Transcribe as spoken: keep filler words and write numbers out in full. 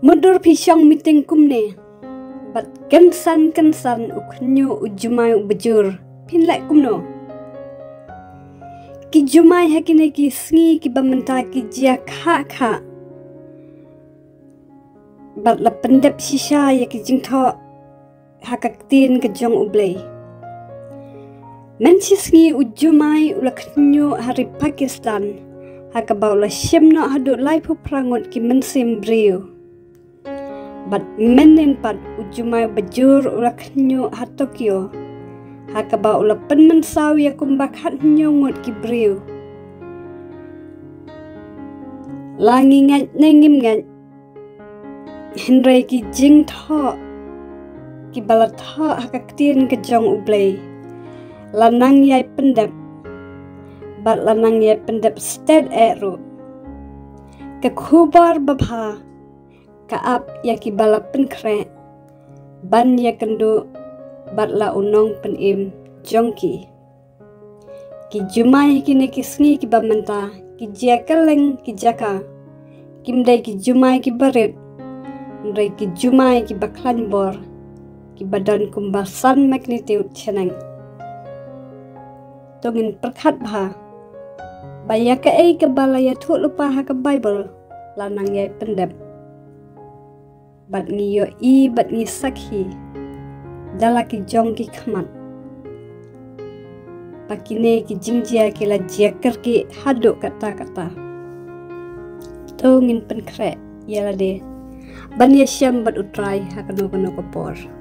Mutdur phi shong meeting kumne bad kynsan kynsan u khynñiuh u jumai u bajur, phin leh kumno? Ki jumai ha kine ki sngi kiba mynta ki jia khah khah bad la pyndep shisha ïa ki jingthoh ha ka ktien ka jong U Blei. Mynta shi sngi u jumai u la khynñiuh ha ri Pakistan, ha kaba u la shim noh haduh laiphew phra ngut ki mynsiem briew. Bad mynnin pat u jumai bajur u la khynñiuh ha Tokyo, ha kaba u la pynmynsaw ïa kumba khathynñiew ngut ki briew. La ngi ngeit ne ngim ngeit, hynrei ki jingthoh kiba la thoh ha ka ktien ka jong U Blei la nang ïai pyndep, bad la nang ïai pyndep stet eh ruh. Ka khubor babha ka ap ïa kiba la pynkhreh ban ïakynduh bad la u nongpynim jong ki. Ki jumai kine ki sngi kiba mynta ki jia kylleng ki jaka. Kim dei ki jumai kiba rit, hynrei ki jumai kiba khlaiñ bor, kiba don kumba san magnitude shaneng. To ngin pyrkhat bha ba ïa kaei kaba la ïathuh lypa ha ka Baibl la nang ïai pyndep. Bad ngi ïohi bad ngi sakhi da la ki jong ki khmat ba kine ki jingjia ki la jia kyrkieh haduh katta katta. To ngin pynkhreh ïa lade ban ïashem bad U Trai ha kano kano ka por.